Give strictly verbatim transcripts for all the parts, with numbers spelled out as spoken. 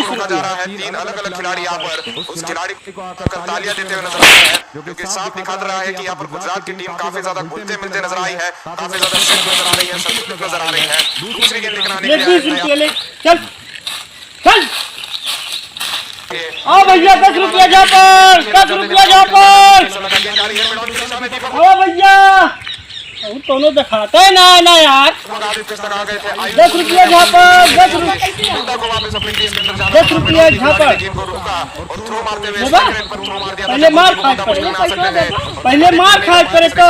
देखा जा रहा है, तीन अलग-अलग खिलाड़ी यहाँ पर उस खिलाड़ी को आकर तालियां देते हुए नजर आ रहे हैं, जो कि साफ दिखा रहा है कि यहाँ पर गुजरात की टीम काफी ज्यादा घुलते मिलते नजर आई है, काफी ज्यादा सेट नजर आ रही है, संतुलित नजर आ रही है। दूसरी गेंद लेकर आने के लिए बीस रुपये ले, चल, चल। आओ भैया, दस रुपया झापड़, दस रुपया झापड़। आओ भैया। अब दोनों दिखाते हैं ना, ना यार। दस रुपया झापड़, दस रुपया, दस रुपया झापड़। बाबा, पहले मार खाए पड़े, पहले मार खाए पड़े तो।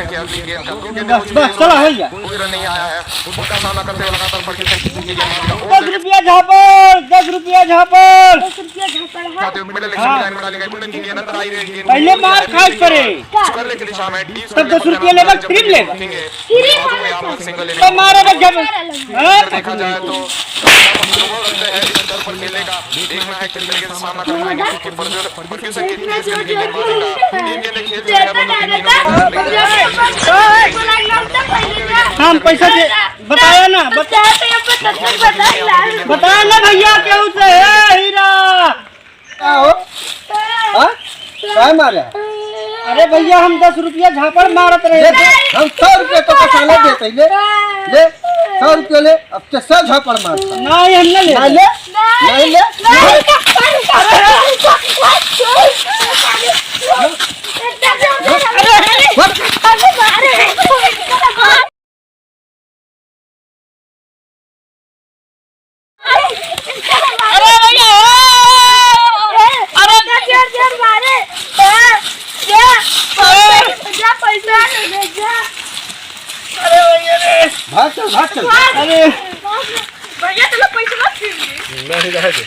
बस, बस, चला, हो गया। कोई रन नहीं आया है। उल्टा सामना करते हुए लगातार फर्ग्यूसन की गेंद मारता। दस रुपया झापड़, दस रुपया झापड़। दस रुपया झापड़ है। साथियों, मिडिल एक्शन लाइन में डाली गई, मिडिल की गेंद अंदर आई रही, गेंद पहले मार खाए पड़े। स्क्वायर लेग की दिशा में टीम तब दस रुपया लेगा, क्रीम लेगा। क्रीम वाला। तो मारेगा जब, हाँ? देखा जाए तो इस स्तर पर खेलने का देखना है किस तरीके से सामना करना है, क्योंकि फर्ग्यूसन की गेंद मारने का तीन गेंदें खेल चुके हैं दोनों टीम। हम पैसा दे, बताया ना, बत-, बताया ना भैया, क्यों से है हीरा? का हो? हाँ? काय मारे? अरे भैया, हम दस रुपया झापड़ मारत रहे। ले, ले, हम सौ रुपया तो कसाला देते, ले, ले, सौ रुपया ले, अब के सौ झापड़ मार। नहीं, हम ना ले। नहीं ले, नहीं ले। अरे भैया, अरे, अरे, जोर, जोर मारे। हाँ, या, जा, पैसा ले जा। अरे भैया रे। भाग चल, भाग चल। अरे। भैया, चलो पैसा छीन ले। नहीं, रहे दे।